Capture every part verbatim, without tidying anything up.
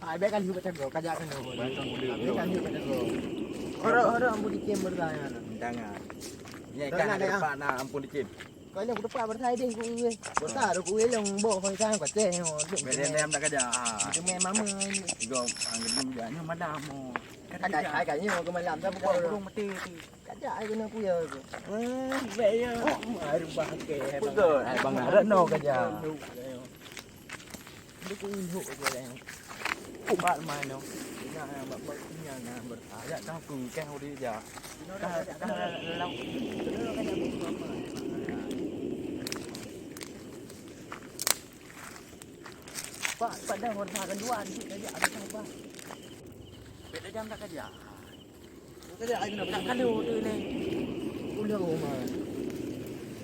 Ai, bèk ka lheueh baca goe, ka jak keunoe. Bèk ka lheueh baca goe. Ora-ora ampun dicem bertanya. Jangan. Nyan ikan ada depan na ampun dicem. Kalau ku dapat bertanya deh ku. Besar ku long boh kau ikan kau teh. Bèk dia diam tak kerja. Itu main mama ini. Tiga angin dia nyoe malam. Kan ai kan nyoe ke malam dah buka. Burung mati tu. Kajak ai kena kuya tu. Eh, baik ya. Ai rubah ke. Betul. Ai bang harap no kajak. Dia ku induk je lah. Kok bak mana? Ina yang bak bak punya na ber. Ajak kau ku kan uri ja. Kah kah lau. Pak, pak dah warna kedua ni kajak ada apa? Beda jam tak kajak. Tak kalau tu ni. Udah rumah.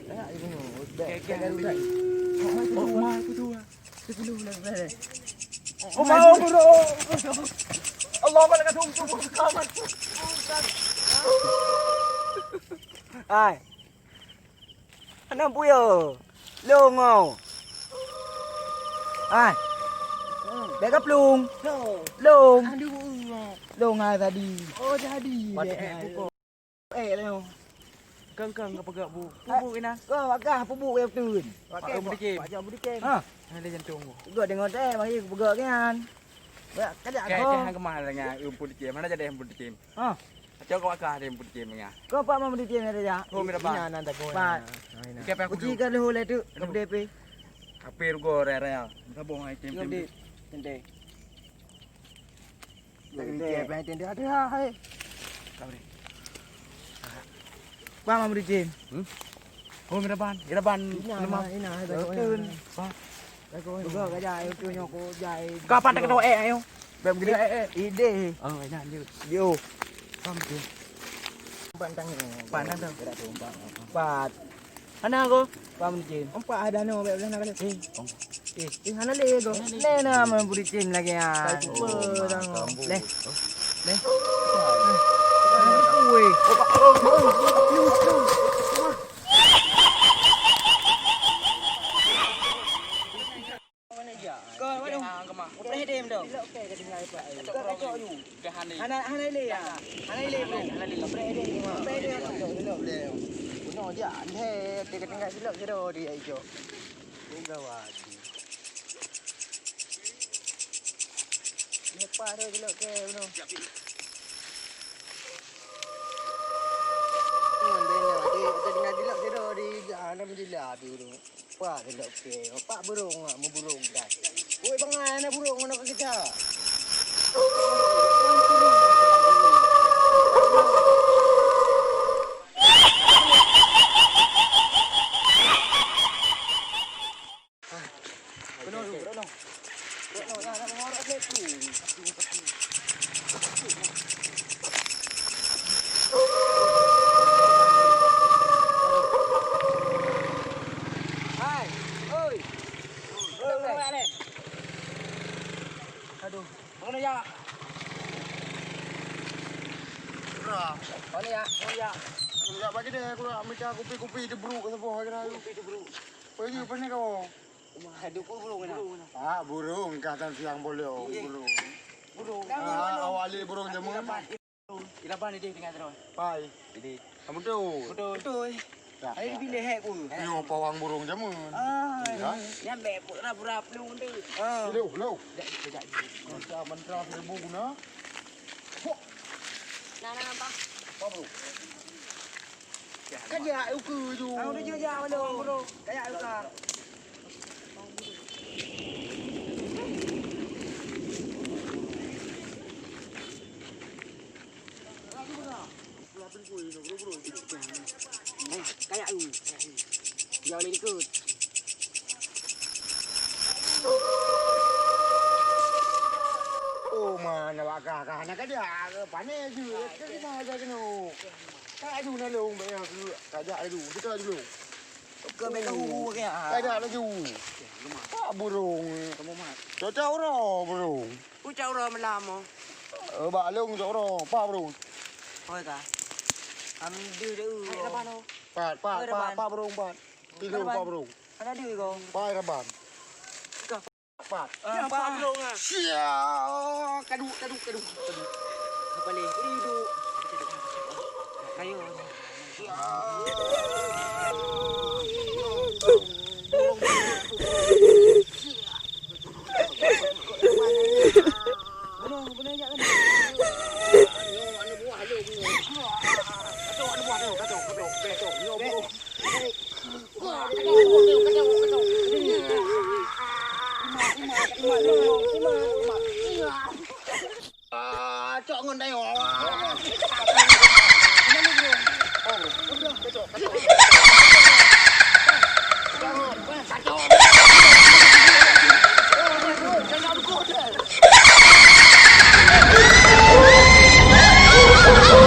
Tak ada rumah. Dah. Oh, mai tu. Sepuluh lah. Oh, mau bro. Allah malah kata untuk kawan. Hai. Aneuk buya. Long oh. Hai. Bèk ka plueng. Long. Long hai tadi. Oh, jadi. Eh, long. Kang-kang ka peugah bu. Pubuk inan. Kau agah pubuk ya betul. Pak Abu Dikim. Pak Abu Dikim. Ha. Ada jantung. Gua dengar teh mari peugah kan. Kajak kau. Kemah dengan Abu Dikim. Mana jadi Abu Dikim? Ha. Cok kau akah ada yang putih mengah. Kau pak mau putih ada ya? Oh, mira bang. Ina nan tak kau. Pak. Ikan apa kudu? Uji kan leuh leh tu. Kau deh pi. Apa rugo raya-raya? Sabong ai tim tim. Tende. Tende. Ada hai. Kau deh. Bang mau putih. Hmm? Oh, mira ban. Mira ban. Ina, ina, ina. Betul. Bang. Juga ka jai, utu nyoe ku jai. Kapan tak kena eh ayo? Beb gede eh eh. Ide. Oh, enak je. Yo. Pam je. Pantang ni. Pantang tu. Gerak tu empat. Empat. Mana aku? Pam je. Empat ada no, beb dah nak kali. Eh, oh. Eh, eh, hana le go. Hana le. Le na main buri tim lagi ya. Super dah. Le. Le. Weh. Kau mana? Kau mana? Kau pernah dem tu? Kau kacau you. Hana, hana ile ya. Hana ile bro. Hana ile. Hana ile. Bunoe jak lé, dia ketinggai silap sira dia ijok. Gawat. Lepas tu silap ke bunoe. Teman dia, dia, dia tinggal silap sira di, alhamdulillah, biru. Pak geulok ke, pak burung, ah, meuburung dah. Woi, bangai na burung, na keujak. Kena dulu, kena dulu. Hai, oi. Oi, oi. Aduh, mana ya? Mana ya? Mana ya? Enggak bagi deh, aku nak minta kopi-kopi di Bruk ke sebuah lagi dah. Kopi di Bruk. Pergi apa ni kau? Wah, ada pun burung kena. Ah, burung kata siang boleh, oh, burung. Burung. Ah, awali burung jamun. Ilaban ni deh dengan terus. Pai. Jadi. Kamu tu. Betul. Betul. Dah. Ayo pilih hek pun. Ni apa wang burung jamun? Ah, ya. Nyampe pun rap-rap lu tu. Ah. Lu, lu. Dah, dah, dah. Masa mentera seribu guna. Nah, nah, nampak. Apa, bro? Kajak ukeue ju. Kajak ukeue. Kajak u. Jauh lagi ikut. Oh, mana bakah kah nak kajak ke? Pané ju. Ke mana aja kena. Kajak aju na long, bèk nyan, kajak aju, kita aju long. Ke bèk tahu ke? Kajak laju. Pak burung. Kamu mat. Cocok uroe burung. Ucok uroe malam oh. Eh, bak long cocok uroe, pak burung. Oi ka. Kami deh deh. Hai, lapan oh. Pat, pat, pat, pat burung, pat. Tilu, pat burung. Ada deh kau. Pat, lapan. Ka. Empat. Ah, empat belum ah. Siap. Kadu, kadu, kadu, kadu. Apa leh? Ini duduk. Kayu.